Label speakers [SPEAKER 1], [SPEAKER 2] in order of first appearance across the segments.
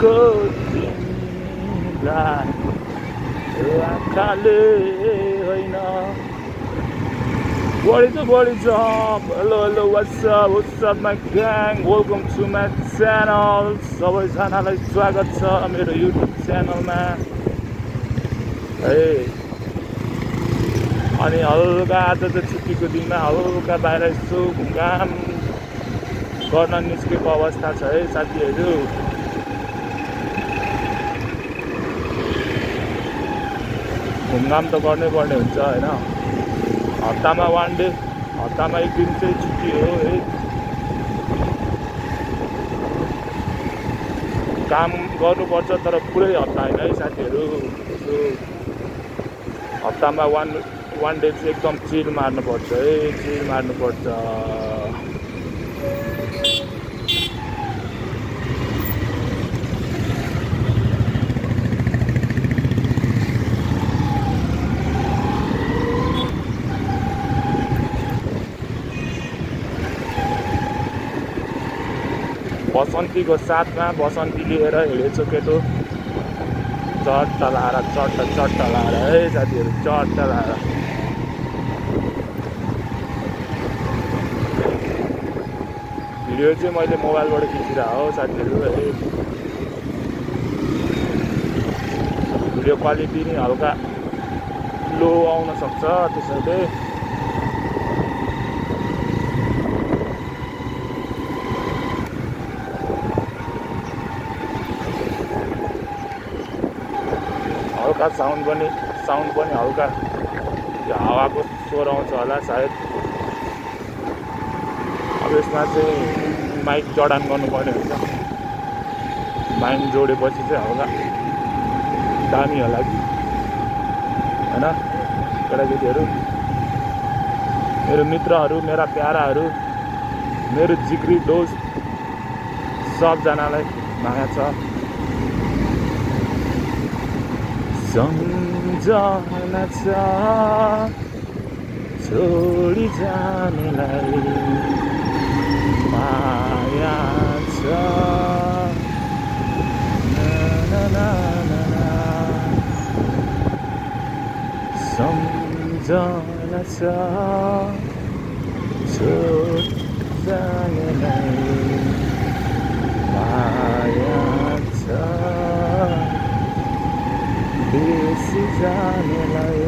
[SPEAKER 1] को तिमीलाई आँखाले होइन बढी छ hello what's up my gang welcome to my channel सबैजनालाई स्वागत छ मेरो युट्युब च्यानलमा है अनि हल्का आज चाहिँ छुट्टीको दिनमा हल्का बाहिर यसो घुमघाम गर्न निस्केको अवस्था छ है साथीहरू घुमघाम त गर्नै पर्ने हुन्छ होइन हप्तामा वान डे हप्तामा एक दिन चाहिँ छुट्टी हो है काम गर्नुपर्छ तर पुरै हप्ता होइन है साथीहरू हप्तामा वान डे चाहिँ एकदम चिल मार्नुपर्छ है चिल मार्नुपर्छ बसन्तीको साथमा बसन्ती लिएर हिँडेछु केटो चट्ट लाएर है साथीहरू चट्ट लाएर भिडियो चाहिँ मैले मोबाइलबाट खिचिरहेको हो साथीहरू है भिडियो क्वालिटी नि हल्का लो आउन सक्छ त्यसैले हल्का साउन्ड पनि हल्का हावाको स्वर आउँछ होला सायद अब यसमा चाहिँ माइक जडान गर्नुपर्ने हुन्छ माइक जोडेपछि चाहिँ हल्का दामी होला कि होइन केटाकेटीहरू मेरो मित्रहरू मेरा प्याराहरू मेरो जिग्री दोस्त सबजनालाई माया छ सम्झना छ छोडी जानेलाई माया छ सम्झना छ छोडी जानेलाई माया छ बेसी जानेलाई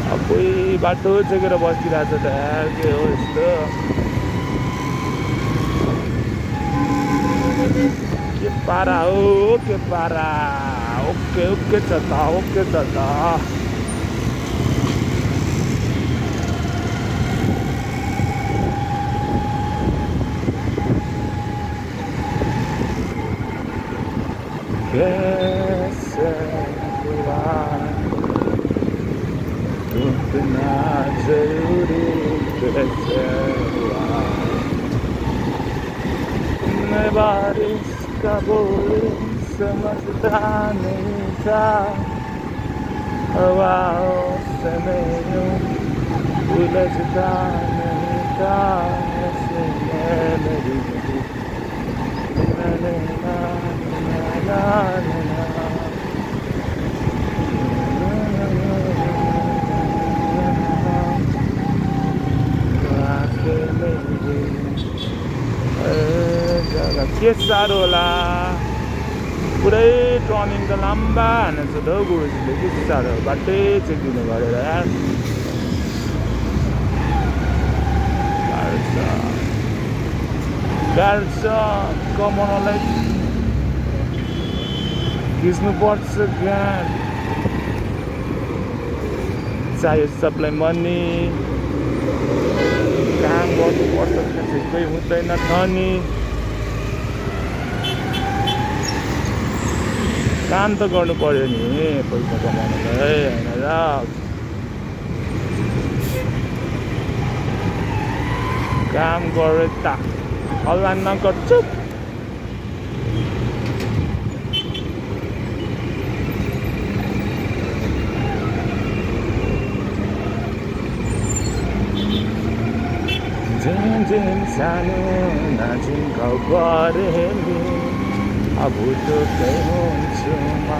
[SPEAKER 1] अब कोही बाटो चेकेर बसिरहेको छ त के हो यस्तो के पारा हो के पारा ओके छ त कैसे हुआ इतना जरूरी कैसे हुआ मैं बारिश का बोल समझता नहीं था हवाओं से मैं उलझता नहीं था ऐसे मेरी मैंने के साह्रो होला पुरै टर्निङ त लाम्बा हानेछ त हौ गुरुजीले के साह्रो बाटै चेकिदिनु गरेर यार गाह्रो छ कमाउनलाई खिच्नुपर्छ ज्ञान चाहियो सबलाई मनी काम गर्नुपर्छ ठिकै हुँदैन छ नि काम त गर्नु पर्यो नि पैसा कमाउनलाई होइन र काम गरे त हल्ला नगर्छु सानो नाचिङ गरे अब भुटोकै हुन्छु म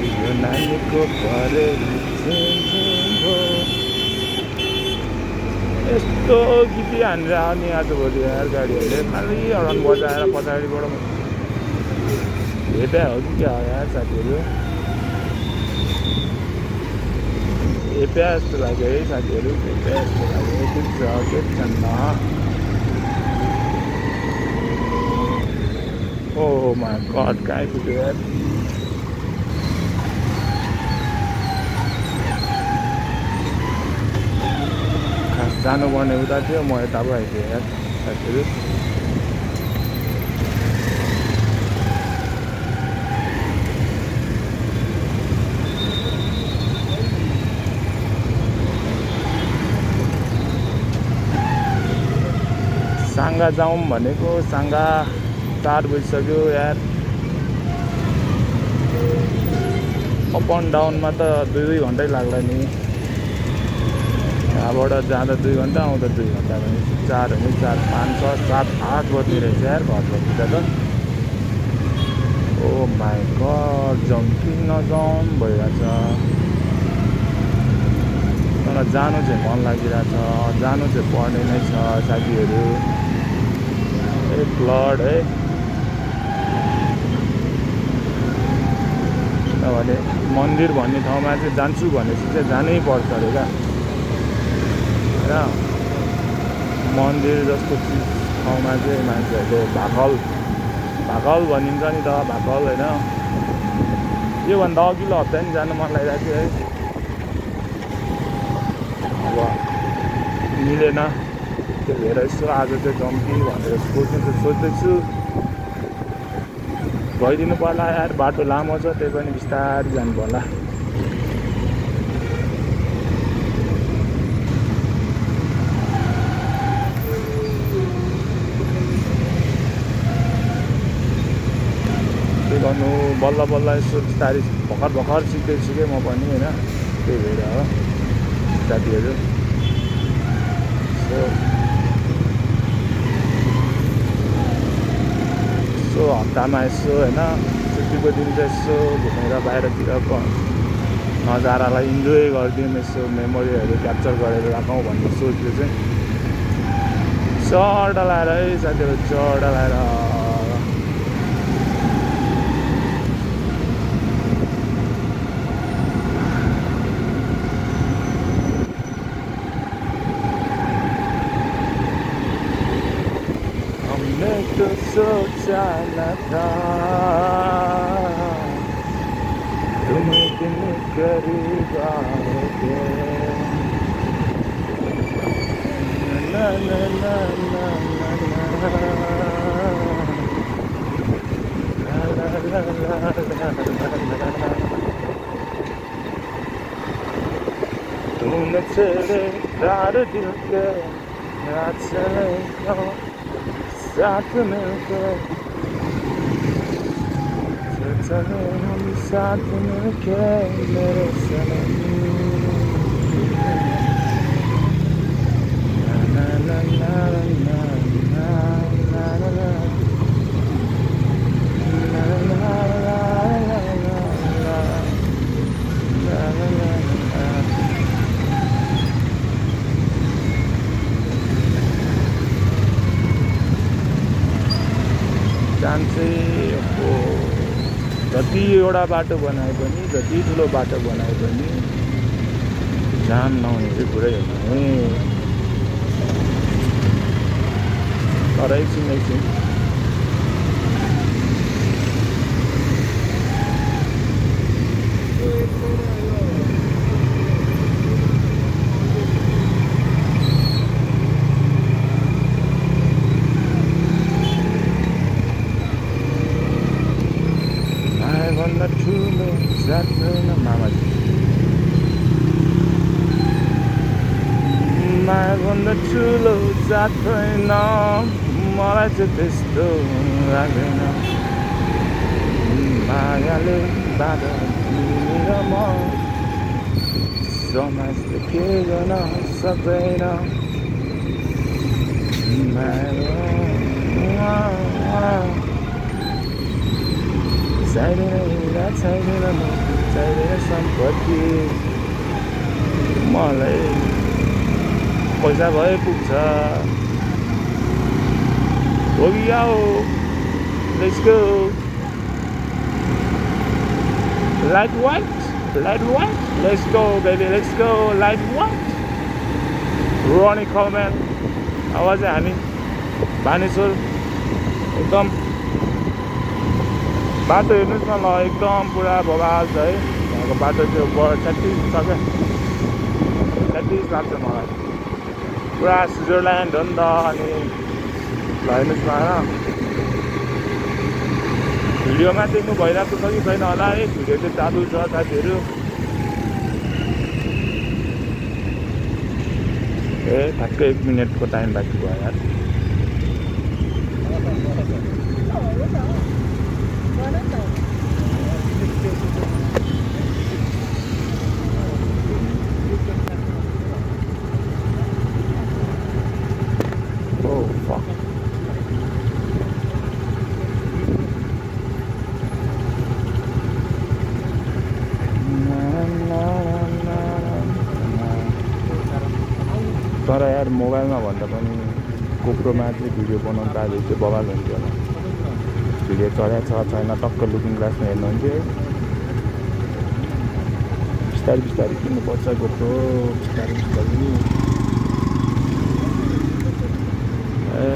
[SPEAKER 1] यो नानीको परेली झिमझिम यस्तो गीत हानेर आउने आजभोलि यार गाडीहरूले खालि हर्न बजाएर पछाडिबाट हेप्या हो कि क्या हो यार साथीहरू हेप्या जस्तो लाग्यो है साथीहरू हेप्या जस्तो लाग्यो के छ के छैन ओ माय गड कहाँ पुग्यो यार खास जानुपर्ने उता थियो म यता पो आइदिएँ यार साथीहरू साङ्गा जाउँ भनेको साङ्गा 4 बजिसक्यो यार अप एन्ड डाउनमा त 2 घन्टै लाग्ला नि यहाँबाट जाँदा 2 घन्टा आउँदा 2 घन्टा भने 4 भने 4 5 6 7 8 बज्ने रहेछ यार घर बस्दा त ओ माई गड जाउँ कि नजाउँ भइरहेछ तर जानु चाहिँ मन लागिरहेछ जानु चाहिँ पर्ने नै छ साथीहरू ए ब्लड है किनभने मन्दिर भन्ने ठाउँमा चाहिँ जान्छु भनेपछि चाहिँ जानै पर्छ अरे क्या होइन मन्दिर जस्तो चिज ठाउँमा चाहिँ मान्छेहरूले भाकल भनिन्छ नि त भाकल होइन योभन्दा अघिल्लो हप्ता नि जानु मन लागिरहेको थियो है अब मिलेन त्यही भएर यसो आज चाहिँ जाउँ कि भनेर सोच्दैछु गइदिनु पर्ला यार बाटो लामो छ त्यही पनि बिस्तारै जानु पर्ला के गर्नु बल्ल बल्ल यसो बिस्तारै भर्खर सिक्दैछु कि म पनि होइन त्यही भएर हो साथीहरू यसो हप्तामा यसो होइन छुट्टीको दिन चाहिँ यसो घुमेर बाहिरतिर नजारालाई इन्जोय गरिदिउँ यसो मेमोरीहरू क्याप्चर गरेर राखौँ भन्ने सोचले चाहिँ चढा लाएर है साथीहरू चढा लाएर तो सोचा न था तुम इतने करीब आओगे ना ना ना ना तूने चले तार दिल के रात चले साथ मिलकर चले हम साथ मिलकर मेरे सनम ना ना ना ना ना ना ना ना चाहिँ हो जति एउटा बाटो बनाए पनि जति ठुलो बाटो बनाए पनि जाम नहुने चाहिँ कुरै होइन तर एकछिन ठुलो जात छैन मामाजी मायाभन्दा ठुलो जात छैन मलाई चाहिँ त्यस्तो लाग्दैन मायाले बाधा तिमी र म समाजले के गर्न सक्दैन चाहिँदैन मोती चाहिँदैन सम्पत्ति मलाई पैसा भए पुग्छ हो let's go light white let's go baby let's go light white Ronnie Coleman आवाज हामी बानेश्वर एकदम बाटो हेर्नुस् न ल एकदम पुरा बबाल छ है यहाँको बाटो त्यो छ्याटिस छ क्या छ्याटिस लाग्छ मलाई पुरा स्विजरल्यान्ड हो नि त अनि ल हेर्नुस् न होइन भिडियोमा देख्नु भइरहेको छ कि छैन होला है भिडियो चाहिँ चालु छ साथीहरू ए ठ्याक्कै 1 मिनटको टाइम बाँकी भयो यार तर यार मोबाइलमा भन्दा पनि गोप्रोमा चाहिँ भिडियो बनाउनु पाए चाहिँ बवाल हुन्थ्यो होला भिडियो चढाएको छ छैन टक्क लुकिङ ग्लासमा हेर्नुहुन्थ्यो बिस्तारै बिस्तारै किन्नुपर्छ गोप्रो बिस्तारै बिस्तारै ए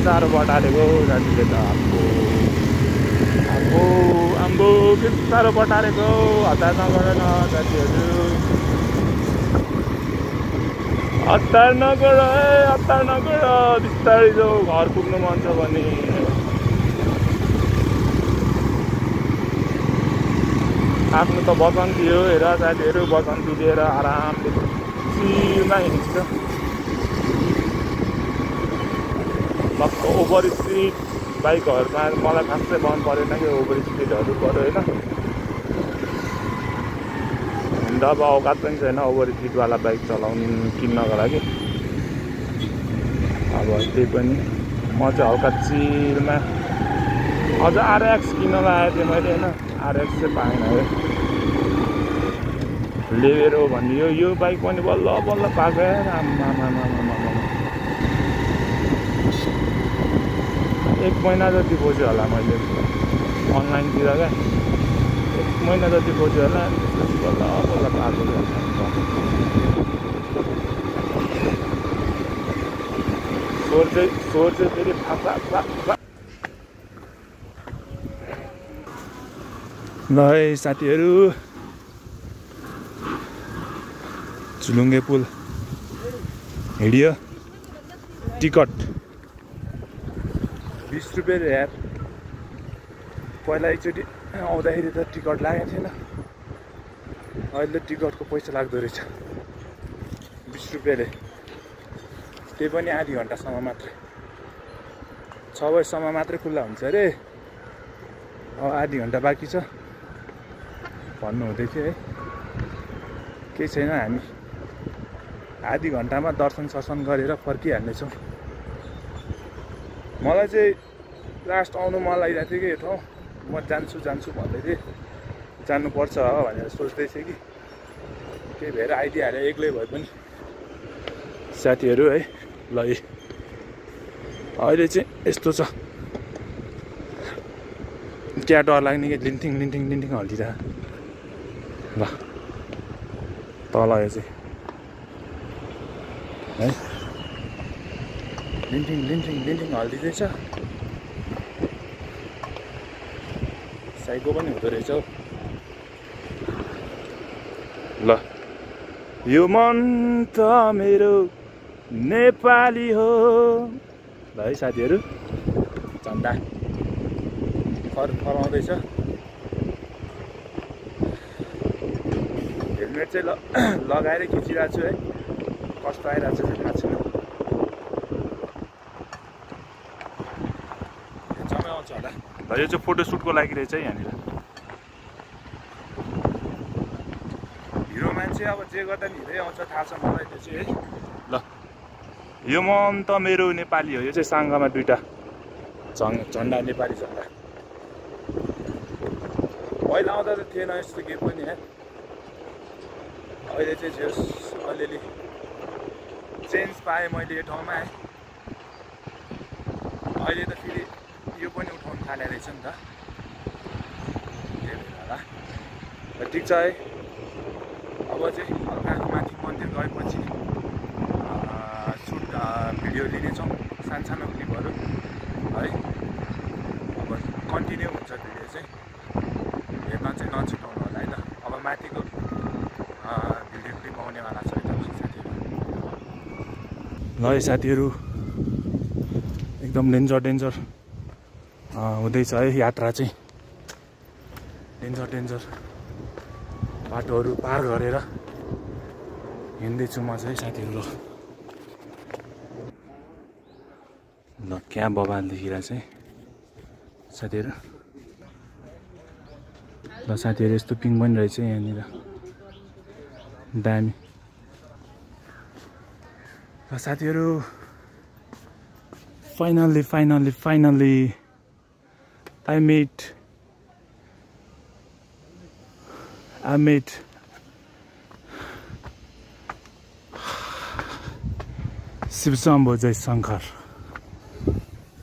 [SPEAKER 1] साह्रो बटारेको साथीले त आम्बो के साह्रो बटारेको हतार नगर न साथीहरू हतार नगर बिस्तारै जाऊ घर पुग्नु मन छ भने आफ्नो त बसन्ती हो हेर साथीहरू बसन्ती लिएर आरामले चिलमा हिँड्छ मक्क ओभर स्पिड बाइकहरूमा मलाई खासै मन परेन कि ओभर स्पिडहरू पऱ्यो होइन हुन त अब औकात पनि छैन ओभर स्पिडवाला बाइक चलाउनु किन्नको लागि अब त्यही पनि म चाहिँ हल्का चिलमा अझ RX किन्न लागेको थिएँ मैले होइन RX चाहिँ पाएन है लेभेरो भन्ने यो बाइक पनि बल्ल बल्ल पाएको आमा 1 महिना जति खोज्यो होला मैले अनलाइनतिर क्या 1 महिना जति खोज्यो होला त्यसपछि बल्ल बल्ल पाएको स्वर चाहिँ फेरि फापा ल है साथीहरू झुलुङ्गे पुल हिँडियो टिकट 20 रुपियाँ रे यार पहिला एकचोटि आउँदाखेरि त टिकट लागेको थिएन अहिले टिकटको पैसा लाग्दो रहेछ 20 रुपियाँले त्यही पनि आधी घन्टासम्म मात्रै 6 बजीसम्म मात्रै खुल्ला हुन्छ अरे अब आधी घन्टा बाँकी छ भन्नु हुँदै थियो है केही छैन हामी आधी घन्टामा दर्शन सर्शन गरेर फर्किहाल्नेछौँ मलाई चाहिँ लास्ट आउनु मन लागिरहेको थियो कि यो ठाउँ म जान्छु भन्दै थिएँ जानुपर्छ भनेर सोच्दै थिएँ कि त्यही भएर आइदिइहाल्यो एक्लै भए पनि साथीहरू है ल अहिले चाहिँ यस्तो छ क्या डर लाग्ने कि लिन्थिङ हल्लिरहेको ल तल यो चाहिँ है लिन्थिङ हल्लिँदैछ साइको पनि हुँदो रहेछ हौ ल यो मन त मेरो नेपाली हो ल है साथीहरू झन्डा फराउँदैछ हेलमेट चाहिँ लगाएर खिचिरहेको छु है कस्तो आइरहेको छ चाहिँ थाहा छैन ल यो चाहिँ फोटोसुटको लागि रहेछ है यहाँनिर। हिरो मान्छे अब जे गर्दा नि हिरै आउँछ, थाहा छ मलाई त्यो चाहिँ है। ल यो मन त मेरो नेपाली हो, यो चाहिँ साङ्गामा दुईटा झन्डा, नेपाली झन्डा। पहिला आउँदा त थिएन यस्तो केही पनि है, अहिले चाहिँ जे अलिअलि चेन्ज पाएँ मैले यो ठाउँमा है। अहिले त फेरि यो पनि उठाउनु थाले रहेछ नि त, त्यही भएर होला। ठिक छ है, अब चाहिँ हल्का माथि मन्दिर गएपछि सुट भिडियो लिनेछौँ, सानो क्लिपहरू है। अब कन्टिन्यू हुन्छ भिडियो चाहिँ, हेर्न चाहिँ नछुटाउनु होला है त। अब माथिको भिडियो क्लिप आउनेवाला छ है त साथीहरू। ल है साथीहरू, एकदम डेन्जर हुँदैछ है यात्रा चाहिँ। डेन्जर बाटोहरू पार गरेर हिँड्दैछु म चाहिँ साथीहरू। ल क्या बबाल देखिरहेछ है साथीहरू। ल साथीहरू यस्तो पिङ पनि रहेछ यहाँनिर, दामी। ल साथीहरू finally I made Shiv Shambho Jai Shankar.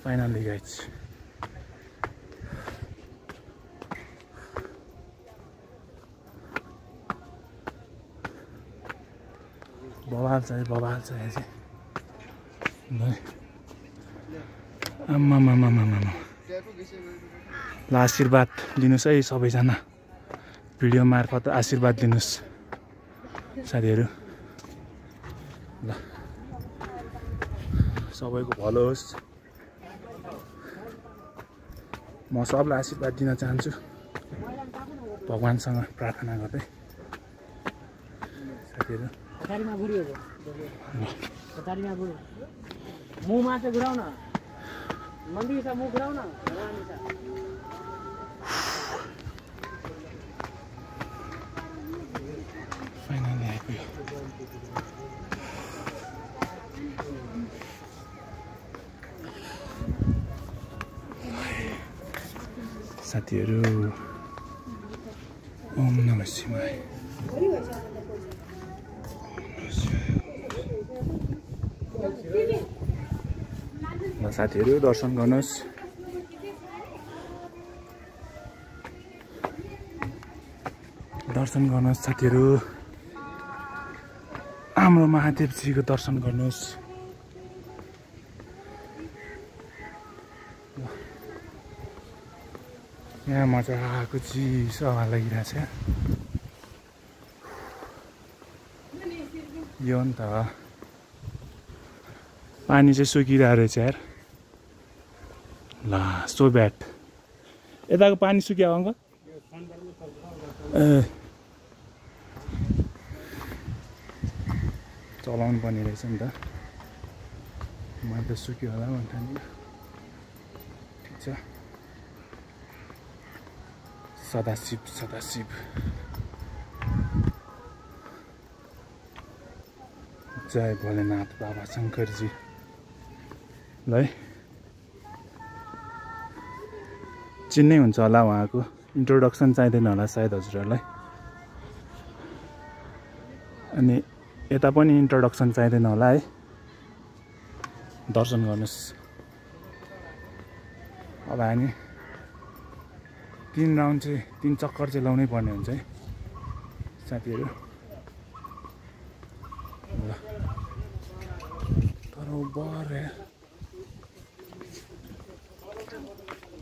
[SPEAKER 1] Finally guys. बवाल छ यहाँ चाहिँ। आम्मामामामा ल आशीर्वाद दिनुहोस् है सबैजना, भिडियो मार्फत आशीर्वाद दिनुहोस् साथीहरू। ल सबैको भलो होस्, म सबलाई आशीर्वाद दिन चाहन्छु भगवानसँग प्रार्थना गर्दै साथीहरू।
[SPEAKER 2] मुँहमा चाहिँ घुराउन, मन्दिर छ मुख घुराउन।
[SPEAKER 1] फाइनली आइपुग्यो साथीहरू। ओम नमः शिवाय। ल साथीहरू दर्शन गर्नुहोस्। साथीहरू, हाम्रो महादेवजीको दर्शन गर्नुहोस्। यहाँ मजाको चिसो हावा लागिरहेछ। यो नि त पानी चाहिँ सुकिरहेको रहेछ यार। ल सो ब्याड, यताको पानी सुक्यो अङ्कल? ए चलाउनु पर्ने रहेछ नि त, मैले त सुक्यो होला भन्नु। ठिक छ, सदाशिव जय भोलेनाथ बाबा शङ्करजी। ल है चिन्नै हुन्छ होला, उहाँको इन्ट्रोडक्सन चाहिँदैन होला सायद हजुरहरूलाई। अनि यता पनि इन्ट्रोडक्सन चाहिँदैन होला है। दर्शन गर्नुहोस्। अब हामी 3 राउन्ड चाहिँ 3 चक्कर चाहिँ लाउनै पर्ने हुन्छ है साथीहरू। ल तर बर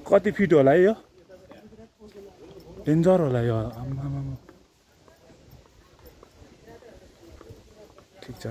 [SPEAKER 1] कति फिट होला है यो? डेन्जर होला यो। आम्मामा ठिक छ।